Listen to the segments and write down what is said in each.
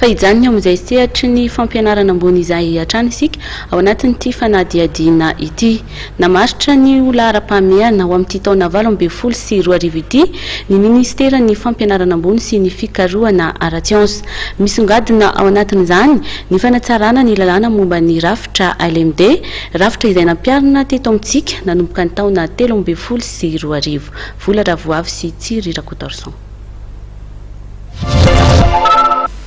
Fa hijanona eo amin'izay sehatry ny fampianarana ambony izay hatrany isika ao anatin'ity fanadihadiana ity. Namaritra ny ho laharam-pahamehana ho amin'ity taona 2018 ity ny minisiteran'ny Fampianarana ambony sy ny fikarohana ara-tsiansa. Misongadina ao anatin'izany ny fanatsarana ny lalàna momba ny rafitra LMD, rafitra izay nampiharina teto amintsika nanomboka ny taona 2013. Vola Ravoavy sy Tsiry Rakotoarison.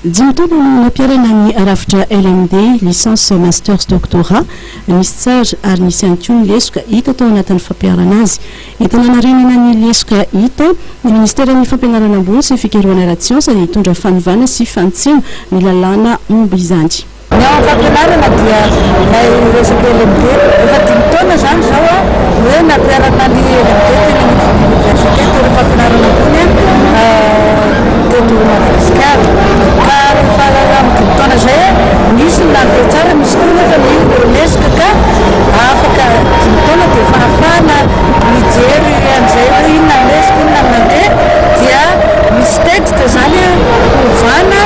Dimy taona no nampiharana ny rafitra LMD, Licence Masters Doctorat, nisy tsara ary nisy ihany koa ny lesoka hita tao anatin'ny fampiharana azy. Entina hanarenana ny lesoka hita, ny Ministeran'ny Fampianarana Ambony sy ny Fikarohana ara-tsiansa dia hitondra fanovana sy fanitsiana ny lalàna momba izany. Ny ao amin'ny fampianarana dia ilay resaka LMD. Efa dimy taona izany izao no hoe nampiharana ny LMD teny anivon'ny oniversite, teo amin'ny fampianarana ambony teto Madagasikara. Ka rehefa amin'ny dimy taona izay, nisy ny nandeha tsara, misy koa nefa ny lesoka ka afaka dimy taona dia efa ahafahana mijery an'izay hoe inona ny lesoka, inona ny nandeha dia misy texte izany hovana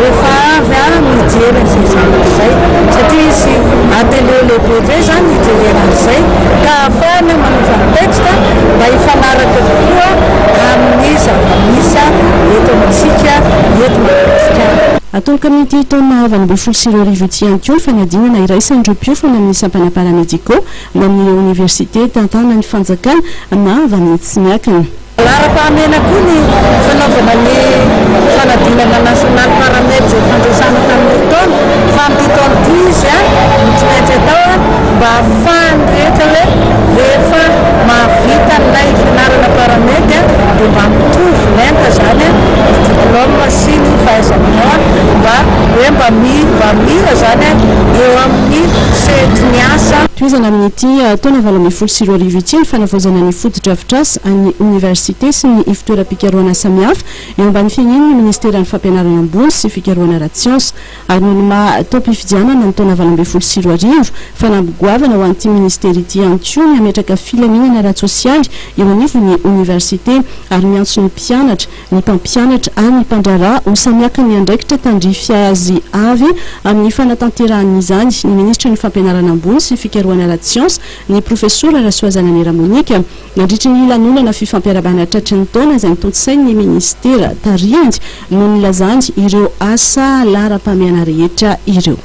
rehefa avy mijery an'izay zavatra izay satria hisy atelier lehibe indray izany hijerena an'izay ka ahafahana manova ny texte mba hifanaraka kokoa amin'ny zava-misy eto amintsika eto Madagasikara. Hatomboka amin'ity taona 2018 ity ihany koa ny fanadinana iraisan'ireo mpiofana amin'ny sampana paramédicaux na amin'ireo oniversite tantanan'ny fanjakana na avy amin'ny tsy miankina. Laharam-pahamehana koa ny fanaovana ny fanadinana nasionaly paramed izay fandresana tamin'ny herintaona fa amin'ity taona ity izy no tsy maintsy atao mba hahafahan'ny rehetra hoe rehefa mahavita an'ilay fianarana paramed dia mba mitovy lenta izany ny diplôme sy ny fahaiza-manao mba hoe mba mba mira izany eo amin'ny sehatry ny asa. Tohizana amin'ity taona 2018 ity ny fanavaozana ny fotodrafitrasa an'ny oniversite sy ny ivotoeram-pikarohana samihafa eo ambany fiahian'ny minisiteran'ny Fampianarana ambony sy fikarohana ara-tsiansa ary noho ny maha taom-pifidianana ny taona 2018, fanamby goavana ho an'ity minisitera ity ihany koa ny hametraka filaminana ara-tsosialy eo anivon'ny oniversite ary miantso ny mpianatra, ny mpampianatra ary ny mpandraharaha ho samy haka ny andraikitra tandrify azy avy amin'ny fanatanterahana izany ny minisitry ny Fampianarana ambony sy fikarohana ara-tsiansa, ny Profesora Rasoazananera Monica. Nandritry ny lanonana fifampiarahabana tratry ny taona izay notontosain'ny minisitera tarihiny no nilazany ireo asa laharam-pahamehana rehetra ireo.